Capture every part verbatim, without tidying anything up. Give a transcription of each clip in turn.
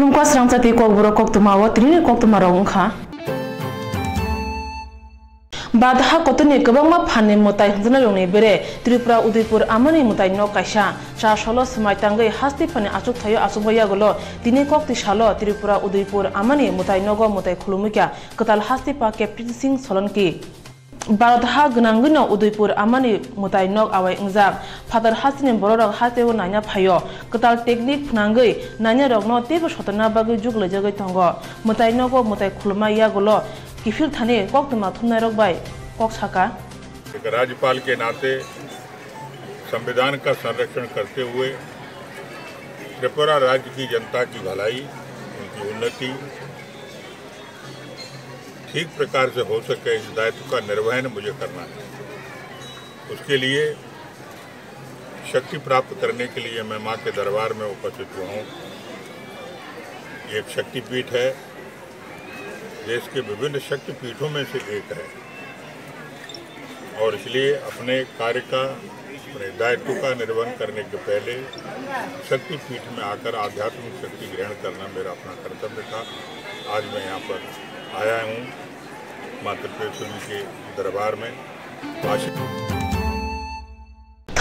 Khulumkha srangchati kokborok koktwma o tinini koktwma rok wngkha. Bharat ha kotorni kwbangma phanni mwtai hwnjaknairokni bere Tripura Udaipur amani mwtai nok kaisa. Char salo swmai tangwi hasti phani achukthai o achukma yagulo tini kokti salo Tripura Udaipur amani mwtai nogo mwtai khulumwikha kwtal hasti pa Captain Singh Solanki. Bharat ha gwnangwino Udaipur amani mwtai nok awai wngjak. Phatar hasteni bororok hasteo naina phaio. Kwtal technique phnangwi nainarokno teibo sotorna bagwi juklaijagwi tongo. Mwtai nogo mwtai khulumma yagulo kiphil thani koktwma thumnairok bai kok saka. एक राज्यपाल के नाते संविधान का संरक्षण करते हुए त्रिपुरा राज्य की जनता की भलाई, उनकी उन्नति ठीक प्रकार से हो सके, इस दायित्व का निर्वहन मुझे करना है। उसके लिए शक्ति प्राप्त करने के लिए मैं माँ के दरबार में उपस्थित हुआ हूँ। ये एक शक्तिपीठ है, देश के विभिन्न शक्तिपीठों में से एक है। और इसलिए अपने कार्य का, अपने दायित्व का निर्वहन करने के पहले शक्तिपीठ में आकर आध्यात्मिक शक्ति ग्रहण करना मेरा अपना कर्तव्य था। आज मैं यहाँ पर आया हूँ माँ त्रिपुरेश्वरी के दरबार में। आशीर्वाद।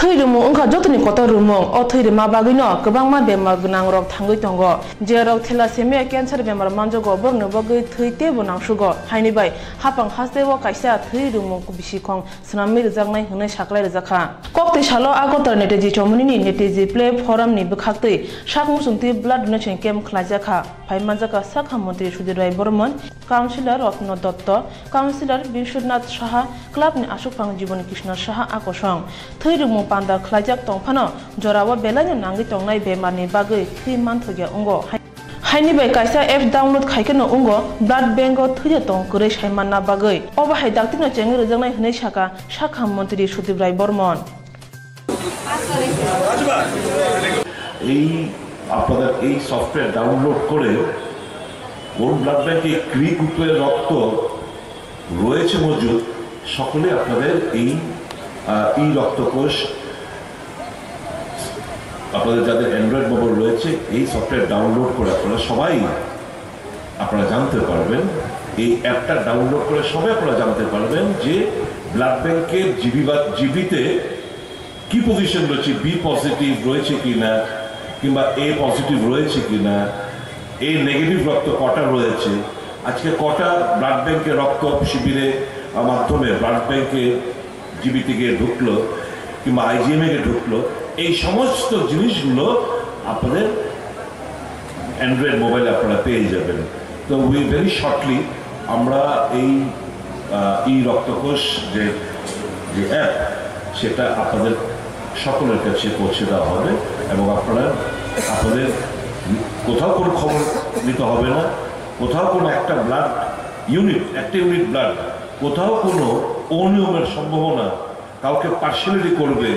Thwi rwmung wngkha jotoni kotor rwmung. O thwi rwma bagwino kwbangma bemar gwnangrok thangwi tongo. Jerok thalassemia cancer bemar manjago, borokni bagwi thwi teibo nangsugo. Haini bai hapang hasteo kaisa thwi rwmung bisikhong swnamwi rwjaknai hwnwi saklai rwjakha. Kokti salo Agartala Netaji Chowmuni ni Netaji Platform ni bwkhaktwi sak muchungtwi blood donation camp khlaijakha. Phai manjakha sakha montri Sudip Rai Bormon, Councillor Ratna Dutta, Councillor Bishwanath Saha, club ni aswkphang Jibon Krishna Saha a kosong. Thwi rwmung panda khlaijak tongphano jorao belaino nangwi tongnai bemarni bagwi thwi manthokya wngo. Haini bai kaisa apps download khaikhe no wngo blood bank o thwide tong kwrwi saimanna bagwi. Obo hai dakti no chengwi rwjaknai hwnwi sakha sakha montri Sudip Rai Bormon. এই আপনাদের এই software download করে কোন ব্লাড ব্যাংকে কি গ্রুপের রক্ত রয়েছে মজুদ, সকলে আপনাদের এই, আহ, ই রক্তকোষ, আপনাদের যাদের অ্যান্ড্রয়েড মোবাইল রয়েছে, এই সফটওয়্যার ডাউনলোড করে আপনারা সবাই আপনারা জানতে পারবেন, এই অ্যাপটা ডাউনলোড করে সবাই আপনারা জানতে পারবেন যে ব্লাড ব্যাংকের জিবি বা জিবিতে কি পজিশন রয়েছে, বি পজিটিভ রয়েছে কি না, কিংবা এ পজিটিভ রয়েছে কি না, এ নেগেটিভ রক্ত কটা রয়েছে, আজকে কটা ব্লাড ব্যাংকে রক্ত শিবিরে, আহ, মাধ্যমে ব্লাড ব্যাংকে জিবিতে গিয়ে ঢুকলো কিংবা আইজিএমএ গিয়ে ঢুকলো, এই সমস্ত জিনিসগুলো আপনাদের অ্যান্ড্রয়েড মোবাইলে আপনারা পেয়ে যাবেন। তো উই ভেরি শর্টলি আমরা এই, আহ, ই রক্তকোষ যে, যে অ্যাপ, সেটা আপনাদের সকলের কাছে পৌঁছে দেওয়া হবে এবং আপনারা, আপনাদের কোথাও কোনো খবর নিতে হবে না, কোথাও কোনো একটা ব্লাড ইউনিট, একটা ইউনিট ব্লাড কোথাও কোনো অনিয়মের সম্ভাবনা, কাউকে পার্সিয়ালিটি করবে,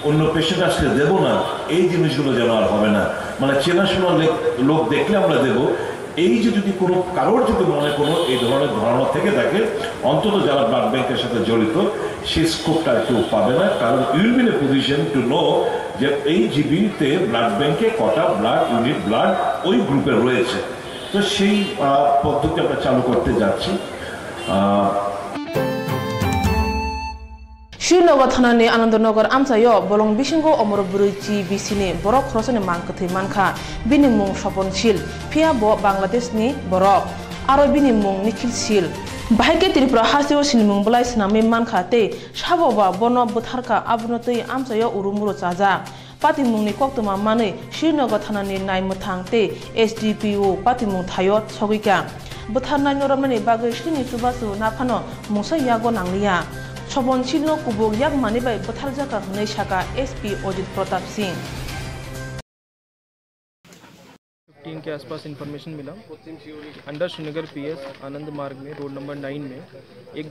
অন্য পেশেন্ট আসলে দেবো না, এই জিনিসগুলো যেন আর হবে না। মানে চেনাশোনা লে-, লোক দেখলে আমরা দেবো। এই যে যদি কোনো কারোর যদি মনে কোনো এই ধরনের ধারণা থেকে থাকে, অন্তত যারা ব্লাড ব্যাংকের সাথে জড়িত, সেই স্কোপটা আর কেউ পাবে না, কারণ you will be in a position to know যে এই জিবিতে ব্লাড ব্যাংকে কটা ব্লাড ইউনিট ব্লাড ওই গ্রুপে রয়েছে। তো সেই, আহ, পদ্ধতি আমরা চালু করতে যাচ্ছি। আহ, Srinagar thanani Anandanagar amchaio bolong bisingo omor bwrwi chi bisini borok khoroksa ni mang kwthwi mankha. Bini mung Sopon Sil, phiya bo Bangladesh ni borok. Aro bini mung Nikhil Sil. Bahai khe Tripura hasteo sinimung bwlai swnamwi mankha tei sabo ba bono bwtharkha, abono twi amchaio urumuru chajak. Patimungni koktwma manwi Srinagar thanani naimwthang tei S D P O patimung thaio sogwikha. Bwtharnaino romnani bagwi srinichubachu naphano mungsa yago nangliya. Sopon Silno kubuk yakmani bai bwtharjakha hwnwi sakha S P Ajit Pratap Singh. Fifteen के आसपास इन्फॉर्मेशन मिला। अंडर श्रीनगर पीएस आनंद मार्ग में road number nine में एक,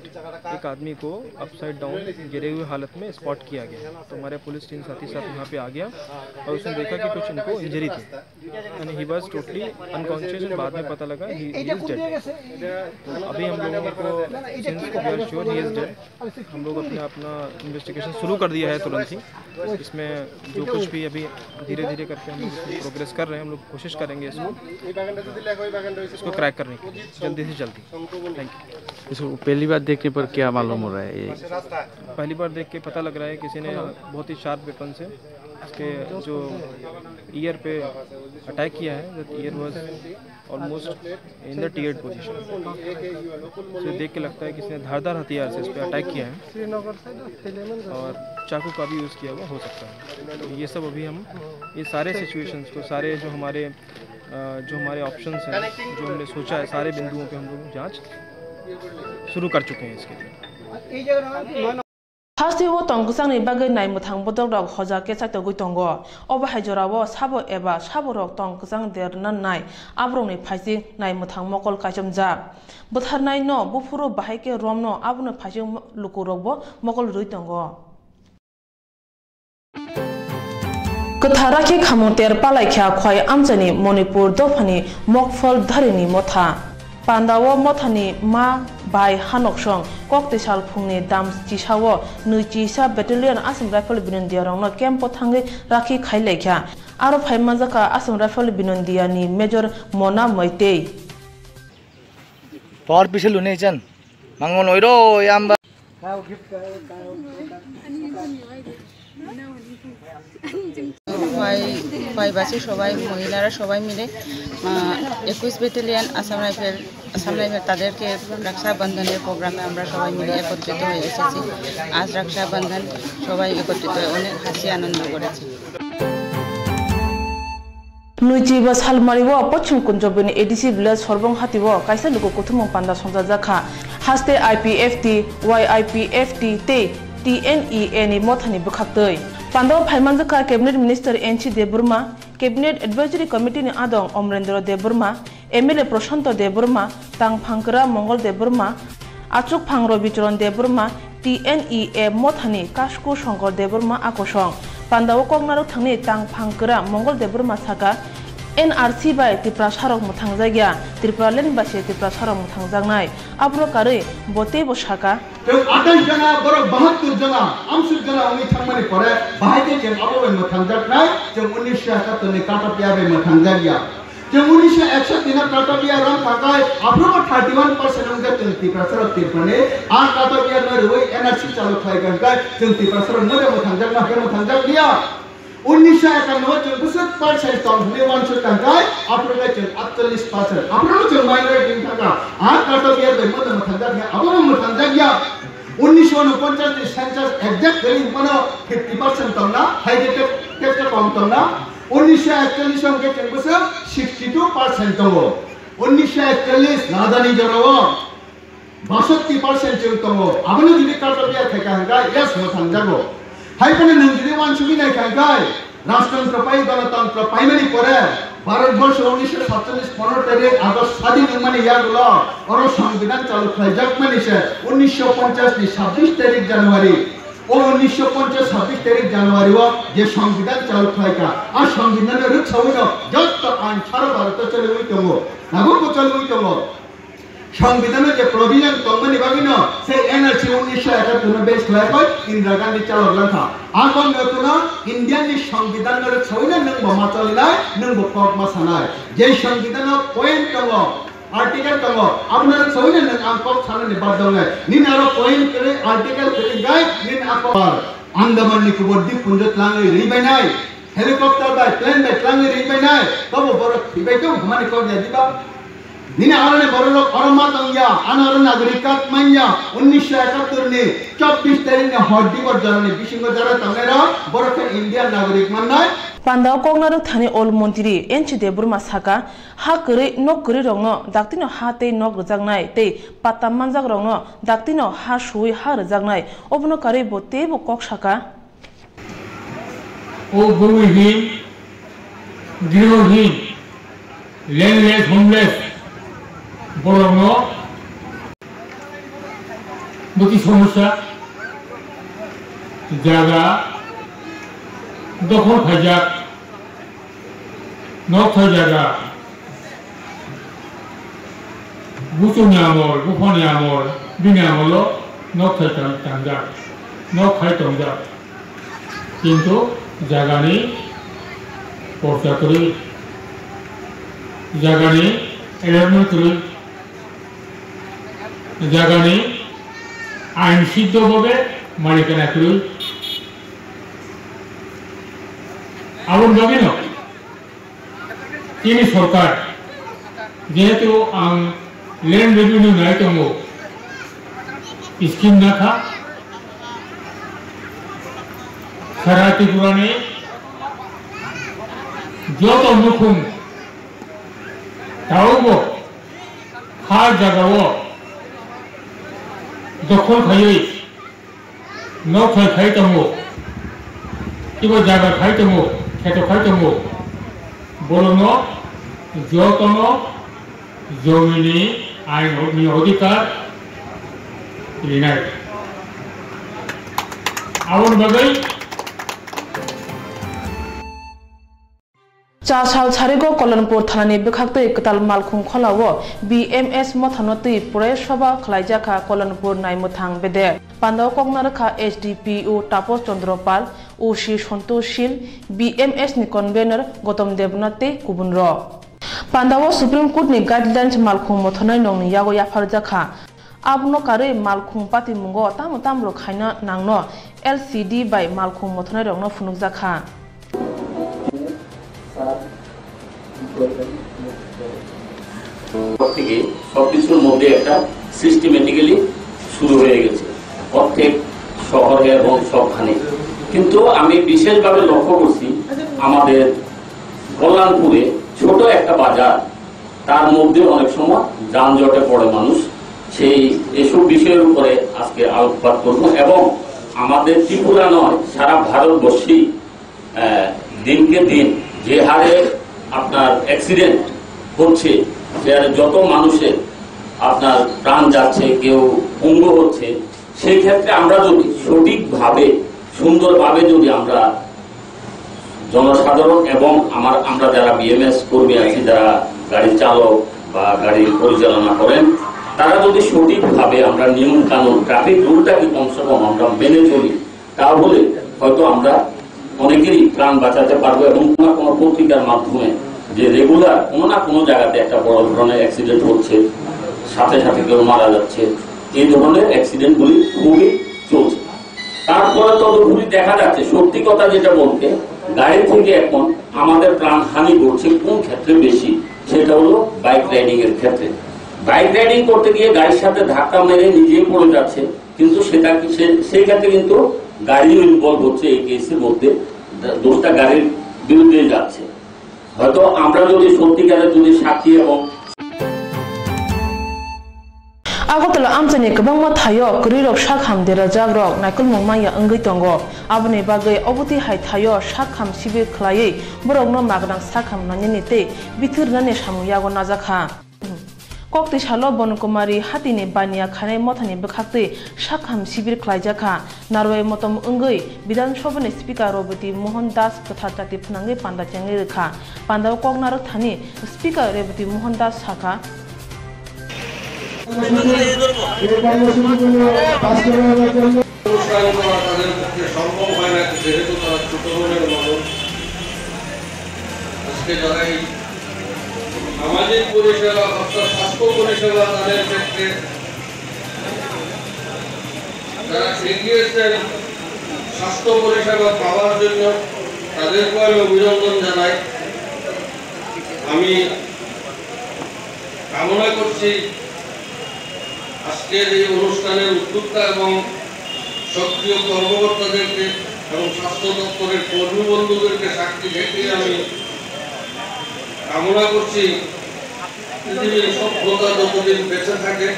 एक आदमी को अपसाइड डाउन गिरे हुए हालत में स्पॉट किया गया। तो हमारे पुलिस टीम साथ ही साथ यहाँ पे आ गया और उसने देखा कि कुछ इनको इंजरी थी, यानी ही वॉज टोटली अनकॉन्शियस। बाद में पता लगा ही इज डेड। तो अभी हम लोगों को since we are sure he is dead, हम लोग अपना, अपना इन्वेस्टिगेशन शुरू कर दिया है तुरंत ही। इसमें जो कुछ भी अभी धीरे धीरे करके हम लोग इसमें प्रोग्रेस कर रहे हैं, हम लोग कोशिश करेंगे। इसको क्रैक करने के लिए जल्दी से जल्दी। Thank you. इसको पहली बार देखने पर क्या मालूम हो रहा है ये? पहली बार देख के पता लग रहा है किसी ने बहुत ही शार्प वेपन से इसके जो ईयर पे अटैक किया है। That ear was almost in the teared position। उसे देख के लगता है किसी ने धारदार हथियार से इस पर अटैक किया है और चाकू का भी यूज़ किया हुआ हो सकता है। तो ये सब अभी हम, ये सारे सिचुएशंस को, सारे जो हमारे, अ, जो हमारे ऑप्शंस हैं, जो हमने सोचा है, सारे बिंदुओं पे हम लोग जांच शुरू कर चुके हैं इसके लिए। Haste o tong kwchangni bagwi nai mwthang bodok rok hoja khe chaitogwi tongo. Obo hai jorao sabo eba saborok tong kwchang derna nai aborokni phaising nai mwthang mokol kaichomjak. Bwtharnai no buphuru bahai khe romno abono phaising lukurokbo mokol rwi tongo. Kwthar rakhi khamung ter palaikha khwai amchaini Manipur dophani Mokphol Dharini motha. Pandao mothani ma bai hanoksong kok tisal phungni dam chisao nwi chisa battalion Assam Rifle Binondia rokno camp o thangwi rakhi khailaikha. Aro phai manjakha Assam Rifle Binondia ni Major Mona Meitei. Power pise lune ichan. Mangon oiro yamba. ভাই, ভাই বাসী সবাই, মহিলারা সবাই মিলে, আহ, একুশ ব্যাটালিয়ন আসাম রাইফেল, আসাম রাইফেল তাদেরকে রক্ষাবন্ধনের প্রোগ্রামে আমরা সবাই মিলে একত্রিত হয়ে এসেছি। আজ রক্ষাবন্ধন, সবাই একত্রিত হয়ে অনেক হাসি আনন্দ করেছি। Nwichi bo salmari o Pochim Kunjobini A D C village Sorbong Hati o kaisa luku kuthumung panda songchajakha. Haste I P F T, Y I P F T tei T N E A ni mothani bwkhaktwi. Panda o phaimanjakha Cabinet Minister N C Debbarma, Cabinet Advisory Committee ni adong Omrendra Debbarma, M L A Prashanto Debbarma, Tangphangkra Mongol Debbarma, Achukphang Robicharan Debbarma, T N E A mothani Kasku Shankar Debbarma akosong. Pandao koknarok thangni Tangphangkra Mongol Debbarma saka, N R C bai Tiprasarok mwthangjakya, Tipraland bai se Tiprasarok mwthangjaknai. Abro karwi bo teibo saka. Chwng atais jona, borok bahattur jona, amsuk jona wngwi thangmani pore, bahai khe chwng abo bai mwthangjaknai, chwng unisho ekattor ni Katapiya bai mwthangjakya. Chwng unisho eksattino Katapiya rang khakai, aphuru thirty one percent wngkha chwng Tiprasarok Tripurani, a Katapiya no rwui N R C chalu khlai kha hwnkhe chwng Tiprasarok no rwui mwthangjak ma khe mwthangjak liya. Unisho ekanno chwng bwswk percent tong hwnwi uansuk kha hwnkhe, aphuru khe chwng aitchollish percent. Aphuru chwng minority wngkha kha, a Katapiya bai mono mwthangjak khe, abo bo mwthangjak ya. Unisho unoponchas ni census exact kwrwi hwnmano fifty percent tongna, hai khe tei, tei, tei kok tongna. Unisho ekchollish hwnkhe chwng bwswk sixty two percent tongo. Unisho ekchollish rajani jorao basotti percent chwng tongo. Abono jodi Katapiya khaikha hwnkha, yes, mwthangjago. Hai phano nwng jodi uansugwi naikha hwnkhe, rajtantro pai, ganatantro paimani pore, Bharat borsho unisho satchollish pondro tarik August sadin wngmani yagulo, oro Songbidan chalu khlaijakmani se unisho ponchas ni sabbish tarik January. O unisho ponchas sabbish tarik January o je Songbidan chalu khlaikha, a Songbidan no rwksaui no jotto ain sara Bharat o choliui tongo, nabukbo choliui tongo. Songbidan o je provision tongmani bagwi no se N R C unisho ekattor no base khlai bai Indira Gandhi chalok langkha. A kok no tono India ni Songbidan no rwksaui no nwng bo ma cholinai, nwng bo kok ma sanai. Je Songbidan o point tongo, article tongo, abono rwksaui no nwng ang kok sanani baddho wngnai. Nini aro point kwrwi, article kwrwi hwnkhe nini a kok Andaman Nicobar Dippunjo twlangwi rwi bainai, helicopter bai, plane bai twlangwi rwi bainai, tobo borok thwibai tong hwnmani kok ya diba? Nini aroni bororok oro ma tongya, ano oro nagorik card manya, unisho ekattor ni chobbish tarik ni hor dibor jorani bisingo jora tongnairok, borok khe Indian nagorik mannai. Pandao koknarok thani ol montri N C Debbarma saka, ha kwrwi, nok kwrwi rokno daktino ha tei nok rwjaknai tei patta manjak rokno daktino ha suwi ha rwjaknai, obono karwi bo teibo kok saka. O bhumihim, grihohim, landless, homeless borokno bwtwi somosya, jaga dokhol khaijak, nokthai jaga, buchungni amol, buphani amol, bini amolo nokthai tang-, tangjak, nokthai tongjak. Kintu jagani porsa kwrwi. Jagani allotment kwrwi, jagani ain siddho bhabe malikana kwrwi. Aboni bagwino chini sorkar, jehetu ang land revenue nai tongo, scheme nakha, sara Tripura ni joto nukhung taobo ha jagao dokhol khaiwi nok khai khai tongo, kibo jaga khai tongo, kheto khai tongo, borokno jotono jomini ain ni odhikar rinai. Aboni bagwi Cha sal sarigo Kolonpur thanani bwkhaktwi kwtal Malkhung kholao B M S mothano twi press sabha khlaijakha Kolonpur naimwthang bedek. Pandao kokna rwkha S D P O Tapos Chandra Pal, O C Santosh Sil, B M S ni convener Gautam Debnath tei kubunrok. Pandao Supreme Court ni guidelines Malkhung mothanai nongni yago yapharjakha. Abono karwi Malkhung patimungo tamo tamo rok khaina nangno L C D bai Malkhung mothanairokno phunukjakha. থেকে সবকিছুর মধ্যে একটা সিস্টেমেটিক্যালি শুরু হয়ে গেছে প্রত্যেক শহরে এবং সবখানে। কিন্তু আমি বিশেষভাবে লক্ষ্য করছি আমাদের কল্যাণপুরে ছোট একটা বাজার, তার মধ্যে অনেক সময় যানজটে পড়ে মানুষ। সেই এসব বিষয়ের উপরে আজকে আলোকপাত করব এবং আমাদের ত্রিপুরা নয়, সারা ভারতবর্ষেই আহ, দিনকে দিন যে হারে আপনার অ্যাক্সিডেন্ট হচ্ছে, যে হারে যত মানুষের আপনার প্রাণ যাচ্ছে, কেউ পঙ্গু হচ্ছে, সেই ক্ষেত্রে আমরা যদি সঠিকভাবে, সুন্দরভাবে যদি আমরা জনসাধারণ এবং আমার, আমরা যারা বিএমএস কর্মী আছি, যারা গাড়ি চালক বা গাড়ি পরিচালনা করেন, তারা যদি সঠিকভাবে আমরা নিয়ম কানুন, ট্রাফিক রুলটাকে কমসে কম আমরা মেনে চলি, তাহলে হয়তো আমরা অনেকেরই প্রাণ বাঁচাতে পারবো এবং কোনো না কোনো পত্রিকার মাধ্যমে যে রেগুলার কোনো না কোনো জায়গাতে একটা বড় ধরনের অ্যাক্সিডেন্ট হচ্ছে, সাথে সাথে কেউ মারা যাচ্ছে, এই ধরনের অ্যাক্সিডেন্টগুলি খুবই চলছে। তারপরে তদুপরি দেখা যাচ্ছে, সত্যি কথা যেটা বলতে, গাড়ি থেকে এখন আমাদের প্রাণহানি ঘটছে কোন ক্ষেত্রে বেশি, সেটা হলো বাইক রাইডিং এর ক্ষেত্রে। বাইক রাইডিং করতে গিয়ে গাড়ির সাথে ধাক্কা মেরে নিজেই পড়ে যাচ্ছে, কিন্তু সেটা কি সে-, সেই ক্ষেত্রে কিন্তু গাড়িও ইনভলভ হচ্ছে এই কেসের মধ্যে, দোষটা গাড়ির বিরুদ্ধে যাচ্ছে। হয়তো আমরা যদি সত্যিকারের যদি সাক্ষী এবং Agartala amchaini kwbangma thaio kwrwirok sak ham derajakrok naikolmung manya wngwi tongo. Aboni bagwi obotwi hai thaio sak ham sibir khwlaiwi borokno magrang sak ham nainani tei bithi rwnani samung yago najakha. Koktwi salo Bonokumari hatini baniya khainai mothani bwkhaktwi sakham sibir khlaijakha. Narwai motom wngwi Bidhan Sabhani Speaker Roboti Mohan Das kwthar chati phwnangwi panda chengwi rwkha. Pandao kok narwk thani Speaker Reboti Mohan Das sakha. অনুষ্ঠান করা তাদের পক্ষে সম্ভব হয় না, যেহেতু তারা ছোট মনের মানুষ। আজকে যারা এই সামাজিক পরিষেবা অর্থাৎ স্বাস্থ্য পরিষেবা তাদের ক্ষেত্রে যারা এগিয়েছেন স্বাস্থ্য পরিষেবা পাওয়ার জন্য, তাদেরকেও আমি অভিনন্দন জানাই। আমি কামনা করছি আজকের এই অনুষ্ঠানের উদ্যোক্তা এবং সক্রিয় কর্মকর্তাদেরকে এবং স্বাস্থ্য দপ্তরের কর্মী বন্ধুদেরকে সাক্ষী রেখে আমি কামনা করছি পৃথিবীর সভ্যতা যতদিন বেঁচে থাকে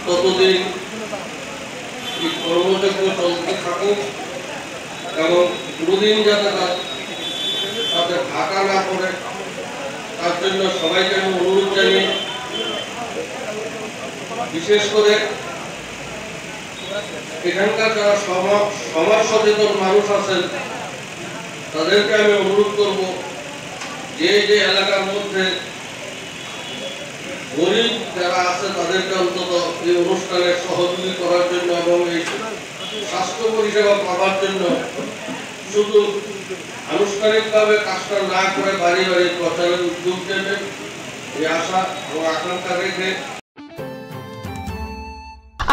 ততদিন এই কর্মযজ্ঞ চলতে থাকুক এবং কোনোদিন যাতে তার তাতে ভাটা না পড়ে তার জন্য সবাইকে আমি অনুরোধ জানিয়ে বিশেষ করে এখানকার যারা সমাজ সচেতন মানুষ আছেন তাদেরকে আমি অনুরোধ করব যে যে এলাকার মধ্যে গরিব যারা আছে তাদেরকে অন্তত এই অনুষ্ঠানে সহযোগী করার জন্য এবং এই স্বাস্থ্য পরিষেবা পাওয়ার জন্য শুধু আনুষ্ঠানিকভাবে কাজটা না করে বাড়ি বাড়ি প্রচারের উদ্যোগ নেবেন, এই আশা ও আকাঙ্ক্ষা রেখে।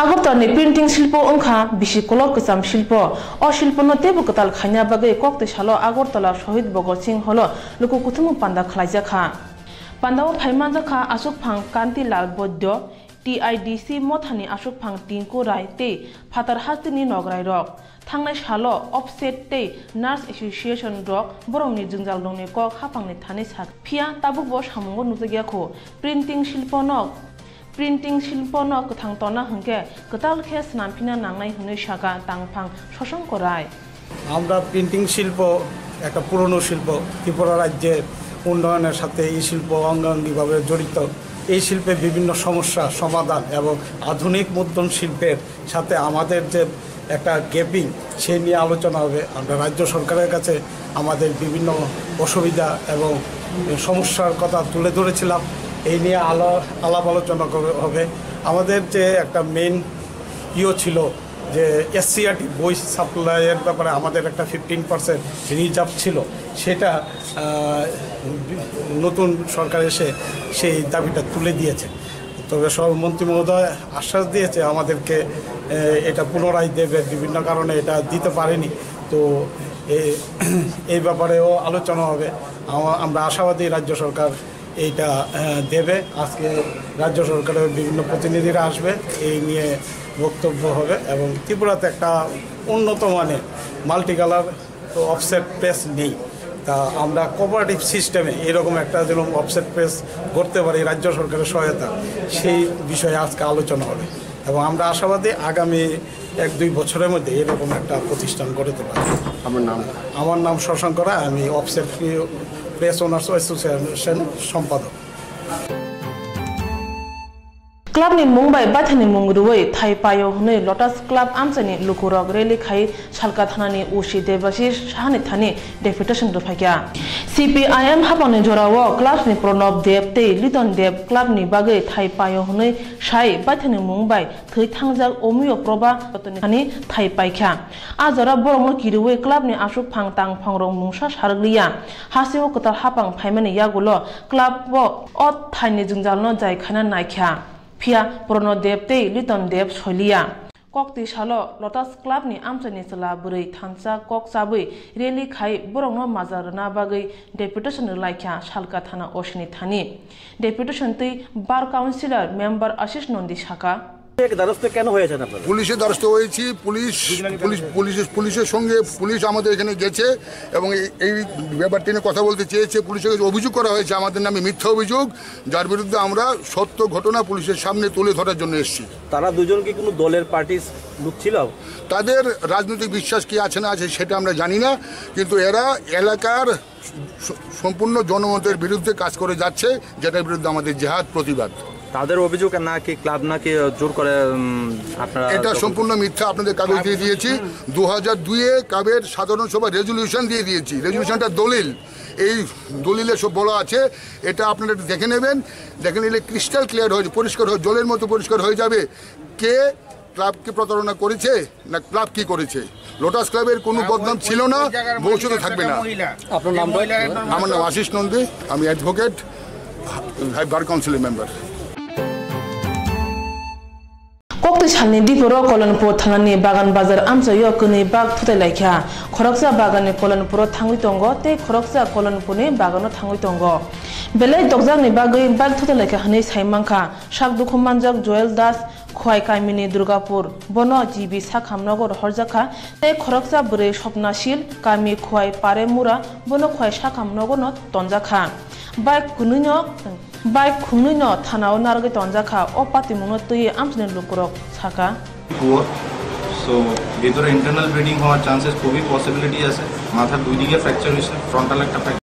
আগরতলানি printing shilpo wngkha bisi kolok kwcham shilpo. O shilpono teibo kwtal khaina bagwi koktwi salo Agartala Shohid Bhagat Singh Hall-o luku kuthumung panda khlaijakha. Pandao phai manjakha aswkphang Kanti Lal Boidya, T I D C mothani aswkphang Tinku Rai tei phatar hasteni nograirok. Thangnai salo Offset tei Nurse Association rok borokni jwngjal rokni kok haphangni thani sak, phiya tabukbo samungo nukjakya kho. Printing shilpono, printing shilpono kwthang tonna hwnkhe kwtal khe swnamphina nangnai hwnwi sakha tangphang Shashank Rai. আমরা প্রিন্টিং শিল্প একটা পুরনো শিল্প। ত্রিপুরা রাজ্যের উন্নয়নের সাথে এই শিল্প অঙ্গাঙ্গিভাবে জড়িত। এই শিল্পে বিভিন্ন সমস্যা সমাধান এবং আধুনিক মুদ্রণ শিল্পের সাথে আমাদের যে একটা গ্যাপিং, সেই নিয়ে আলোচনা হবে। আমরা রাজ্য সরকারের কাছে আমাদের বিভিন্ন অসুবিধা এবং সমস্যার কথা তুলে ধরেছিলাম। এই নিয়ে আলো-, আলাপ আলোচনা করে হবে। আমাদের যে একটা মেইন ইয়ে ছিল যে এসসিইআরটি বই সাপ্লাইয়ের ব্যাপারে আমাদের একটা ফিফটিন পার্সেন্ট রিজার্ভ ছিল, সেটা, আহ, নতুন সরকার এসে সেই দাবিটা তুলে দিয়েছে। তবে সভাপতি মহোদয় আশ্বাস দিয়েছে আমাদেরকে, এ, এটা পুনরায় দেবে, বিভিন্ন কারণে এটা দিতে পারেনি। তো এ-, এই ব্যাপারেও আলোচনা হবে। আমা-, আমরা আশাবাদী রাজ্য সরকার এইটা, এ, দেবে। আজকে রাজ্য সরকারের বিভিন্ন প্রতিনিধিরা আসবে, এই নিয়ে বক্তব্য হবে এবং ত্রিপুরাতে একটা উন্নত মানের মাল্টি কালার তো অফসেট প্রেস নেই। তা আমরা কোঅপারেটিভ সিস্টেমে এরকম একটা যেন অফসেট প্রেস করতে পারি রাজ্য সরকারের সহায়তা, সেই বিষয়ে আজকে আলোচনা হবে এবং আমরা আশাবাদী আগামী এক দুই বছরের মধ্যে এরকম একটা প্রতিষ্ঠান গড়ে তোলা। আমার নাম? আমার নাম শশাঙ্ক রায়, আমি অফসেট প্রেস ওনার্স অ্যাসোসিয়েশন সম্পাদক। Club ni mung bai baithani mung rwui thai paio hwnwi Lotus Club amchaini lukurok rally khai Salka thanani O C Debashish Sahani thani deputation rwphaikha. C P I M haphangni jorao club ni Pranab Deb tei Liton Deb club ni bagwi thai paio hwnwi sai baithani mung bai thwi thangjak Omiyo Proba Dotto ni thani thai paikha. A jora borokno kirui club ni aswk phang tang phangrok mungsa sarwk liya. Hasteo kwtal haphang phaimani yagulo club o o thaini jwngjalno jai khaina naikha. Phiya Pranab Deb tei Liton Deb soiliya. Koktwi salo Lotus Club ni amchaini chwla bwrwi thansa kok chabwi rally khai borokno majra rwna bagwi deputation rwlaikha Salka thana O C ni thani. Deputation twi bar councillor member Ashish Nandi sakha. একে দ্বারস্থ কেন হয়েছেন আপনারা? পুলিশের দ্বারস্থ হয়েছি। Police, police, পুলিশের, পুলিশের সঙ্গে পুলিশ আমাদের এখানে গেছে এবং এই, এই ব্যাপারটি নিয়ে কথা বলতে চেয়েছে। পুলিশের কাছে অভিযোগ করা হয়েছে আমাদের নামে, মিথ্যা অভিযোগ, যার বিরুদ্ধে আমরা সত্য ঘটনা পুলিশের সামনে তুলে ধরার জন্য এসেছি। তারা দুজন কি কোনো দলের, পার্টির লোক ছিল? তাদের রাজনৈতিক বিশ্বাস কি আছে না আছে সেটা আমরা জানি না, কিন্তু এরা এলাকার স-, সম্পূর্ণ জনমতের বিরুদ্ধে কাজ করে যাচ্ছে, যেটার বিরুদ্ধে আমাদের জেহাদ প্রতিবাদ। তাদের অভিযোগ নাকি ক্লাব নাকি জোর করে, উম, আপনারা এটা সম্পূর্ণ মিথ্যা। আপনাদের কাগজ দিয়ে দিয়েছি, দু হাজার দুইয়ে ক্লাবের সাধারণ সভা রেজলিউশন দিয়ে দিয়েছি। রেজলিউশনটা দলিল, এই দলিলে সব বলা আছে। এটা আপনারা একটু দেখে নেবেন, দেখে নিলে ক্রিস্টাল ক্লিয়ার হয়ে, পরিষ্কার হয়ে, জলের মতো পরিষ্কার হয়ে যাবে কে ক্লাবকে প্রতারণা করেছে না ক্লাব কি করেছে। লোটাস ক্লাবের কোনো বদনাম ছিল না, ভবিষ্যতে থাকবে না। আপনার নামটা? আমার নাম আশিস নন্দী, আমি অ্যাডভোকেট, বার কাউন্সিলের member. Koktwi salni bifuro Kolonpur thanani Bagan Bazar amchaio kwnwi bag thutai laikha. Khoroksa baganni Kolonpuro thangwi tongo tei khoroksa Kolonpurni bagano thangwi tongo. Belai dokjakni bagwi bag thutai laikha hwnwi sai mankha sak dukhu manjak Joel Das, Khwai kamini Durgapur, bono G B sakham nogo rohorjakha, tei khoroksa bwrwi Swapna Sil, kami Khwai Pare Mura, bono Khwai sakham nogono tonjakha. Bike kwnwino, bike khwnwino thanao narwgwi tonjakha, o patimungno twiwi amchaini lukurok sakha. Poor. So ভিতরে internal bleeding হওয়ার চান্সেস খুবই পসিবিলিটি আছে। মাথার দুই দিকে ফ্র্যাকচার হয়েছে, ফ্রন্টাল একটা ফ্র্যাকচার।